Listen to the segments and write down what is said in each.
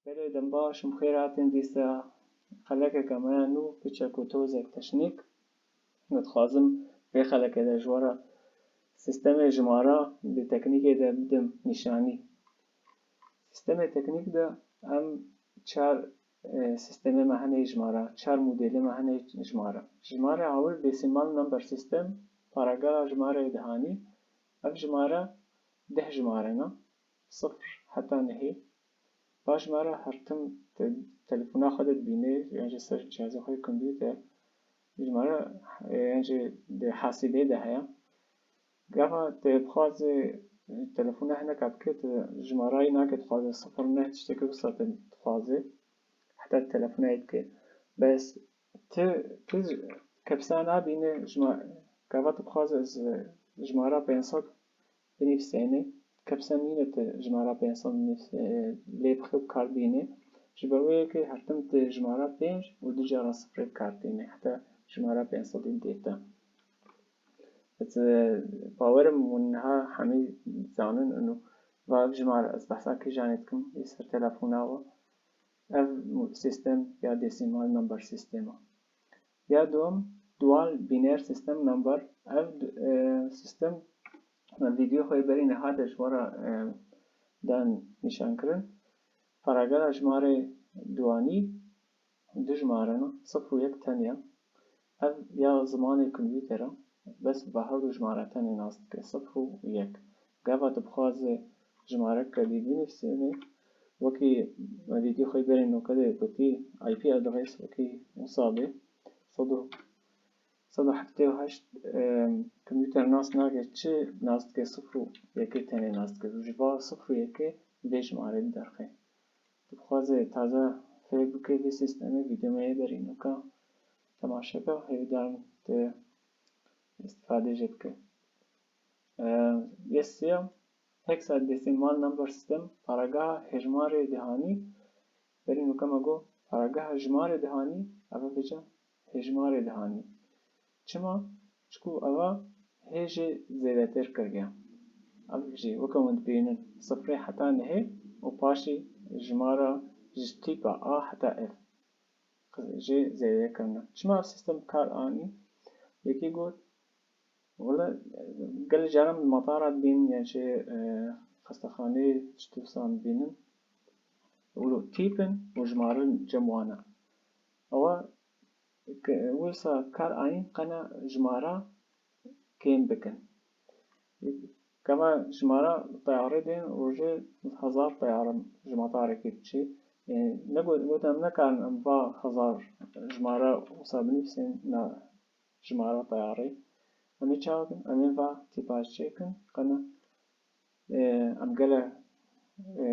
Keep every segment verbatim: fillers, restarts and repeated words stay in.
Gelê dembaş, em xêr hatin dîsa xelekeke me ya nû, piçek û tozek teşnîk. Min dixwazim vê xelekê de ji we re sîstemê jimara di teknîkê de bidim nîşanî. Sîstemê teknîk de em çar, e, sîstemê me hene jimara, çar modêlê me hene jimara. Jimara awil desimal number system, parageha jimareyê dihanî. Ev jimara deh jimare ne, sifir heta nehê. Paş jimara her tim te-, telefona xwe de dibîne, yan jî ser cihazê xwe yê kompûter. Jimara, e, yan jî di hasîbê de heye. Gava te bixwaze, e, telefona hineka bike, tu jimarayê nake, dixwaze sifir neh tiştekî wisa te dixwaze. Heta telefona yê dike. Bes tu, tu kepsa nabîne, jima-, gava tu bixwaze ez, e, jimara pênc sed binivîsêne, kepsa nîne tu jimara pênc sed binivîs-, e, lê bixî bi kar bîne. Ji ber wê yekê her tim tu jimara pênc û du cara sifrê bi kar tîne, heta jimara pênc sed dê te. Ez, e, bawerim hûn niha hemî zanin û va ev jimara ez behsa kîjanê dikim, yê ser telefona we. Ev sîstem ya desimal number sîstem e. Ya duyem, dual biner system number. Ev, e, sîstem, me vîdeo xwe yê berî niha de ji we re, e, dan nîşankirin. Parageha jimarê duanî du jimare ne, sifir û yek tenya. Ev ya zimanê kompûter e, bes bi her du jimare tenê nas dike, sifir û yek. Gava tu bixwaze jimareke dî binivîsînê, wekî me vîdeo xwe berê noke de gotî, I P address wekî wisa bê, sed û, sed û heftê û heşt, em, kompûter nas nake, çi nas dike, sifir û yekê tenê nas dike. Ji va sifir û yekê vê jimarê diderxe. Tu bixwaze taze fêr bike vê sîstemê, vîdeo me yê berî noke temaşe ke, hêvîdarim tu îstîfade jê bike. Ee, yê sêyem, hexadecimal number system, parageha hejmarê dihanî. Berî noke me got parageha jimarê dihanî, eve bêje hejmarê dihanî. Çima? Çiku eva hê jê zêdetir kiriye. Ev jî weke hûn dibînin sifrê heta nehê û paşî jimara ji tîpa A heta F jê zêde kirine. Çima ev sîstem kar anî? Yekî got, wele gelek caran matara dibînin, yan jî, e, xestexaneyê ji tîpsan dibînin. Wilo tîp in û jimare cem wan e. Ewa Ke wisa kar anîn qena jimara kêm bikin. Kema jimara teyarê dên, rojê hezar teyare ji matarekê diçê. Ê, ne got, got em nekarin em va hezar jimara wisa binivîsên na jimara teyarê. Em ê çawa kin? Em ê va tîpa çêkin, qena e, em gele, e,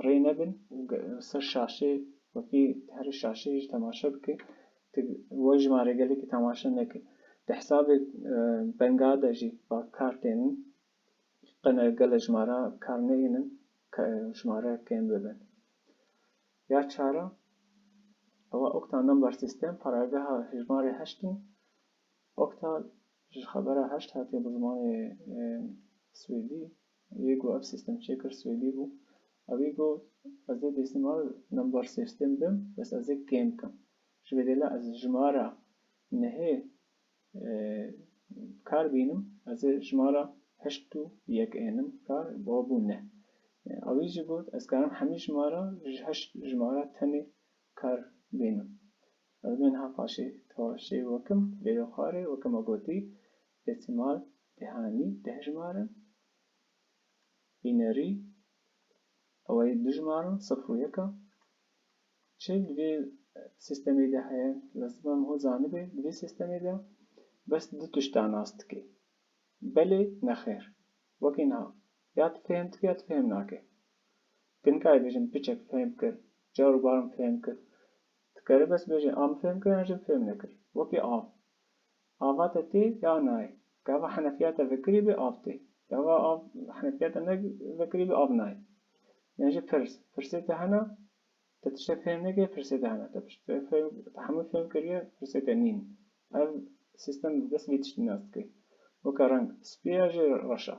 rê nebin û ge-, ser şaşê, wekî herî şaşê jî temaşe bike. Tu wê jimarê gelekî temaşe neke. Di hesabê, e, benga de jî va kar tênin. Qene gele jimara kar neynin, ke-, jimare kêm bibin. Ya çara, ewa okta number system, parageha hejmarê heşt in. Okta ji xebera heşt hatiye bi zimanê, e, swêdî. Yê ku ev sîstem çêkir swêdî bû. Ew ê got, ez ê desimal number system bim, bes ez ê kêm kim. Ji vê dêla ez jimara nehê, e, kar bînim, ez ê jimara heşt û yek ênim kar, bo bû neh. E, ew ê jî got, ez karim hemî jimara ji heşt jimara tenê kar bînim. Ez ê niha paşê temaşê we kim, vê xwarê, weke me gotî, desimal, dihanî, deh jimar in. Binary, ew ê du jimar in, sifir û yek a. Çi di vê sîstemê de heye? Lazim e em ho zanibe, di vê sîstemê de bes du tişta nas dike. Belê, nexêr. Wekî niha. Ya tu fêm dikî, ya tu fêm nakî. Tu nikarî bêjin piçek fêm kir, car û bar min fêm kir. Tu kerî bes bêjî, a min fêm kir, yan jî fêm nekir. Wekî av. Ava te tê ya nayê. Gava henefiya te vekirî bê, av tê. Gava av, henefiya te ne vekirî bê, av nayê. Yan jî pirs. Pirsê te hene, te tiştek fêm nekiriye, pirsê te hene. Te tiştek fêm, te hemû fêm kiriye, pirsê te nîn. Ev sîstem bes vê tiştî nas dike. Weke reng spî ya jî reş a.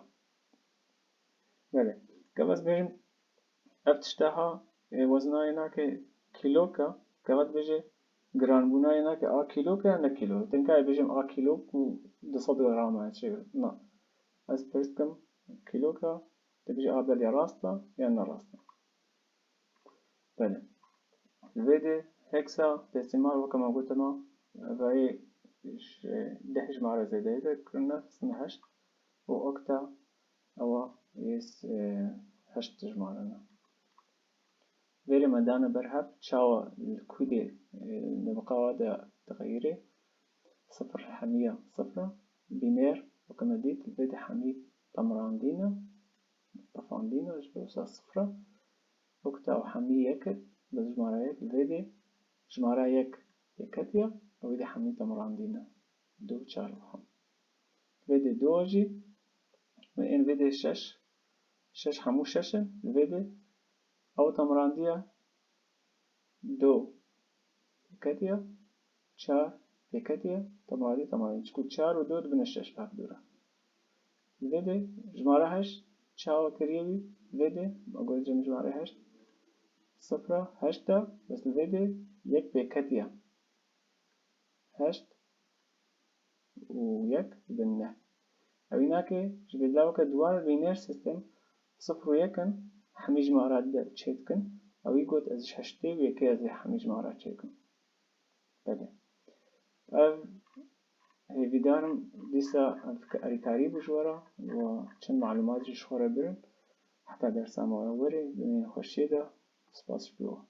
Belê. Gava ez bêjim, ev tişta ha, Ê, wezna yê nake kîlok e, keva dibêje giranbûna yê nake a kîlok e ya ne kîlok. Tenka ê bêjim a kîlok û du sed gram e, çi? Na. Ez pirs dikim kîlok e, dibêje a belê rast e ya ne rast e. Belê. Li vê de heksa desimal weke me gotina, vayê ji deh jimare zêdeyî de kirine, sed û heşt û okta ewa yê s-, e, heşt jimare ne. Vêrê me dane ber hev, çawa li ku de, e, nebiqa wa de dixeyirê, sifir hemiya sifir e, bîner, weke me dît, vê de hemî temirandî ne, tefandî ne, ji bo wisa sifir e. Okta û hemî yek e, bi jimara yek, vê de jimara yek yeketiya, wê de hemî temirandî ne. Du, çar û hemî. Vê de du jî, ên vê de şeş, şeş hemû şeş in, li vê de ew temirandiye du pêketiye, çar pêketiye, temirandî, temirandî. Çiku çar û du dibine şeş, ev dû re. Li vê de jimara heşt çawa kiriye wî? Li vê de, ma gotin jimara heşt, sifir e, heşt e, bes li vê de yek pêketiye. Heşt û yek dibin neh. Ewî nake, ji vê dilaweke duwar bîner sîstem sifir û yek in, hemî jimara de çêdikin. Ewî got, ez ji heştê û yekê ez ê hemî jimara çêkim. Belê. Ev hêvîdarim dîsa ev alîkarî bû ji we re û çend malûmat jî ji xwe re birin. Heta dersa me werê, di xweşiyê de, spas ji bo we.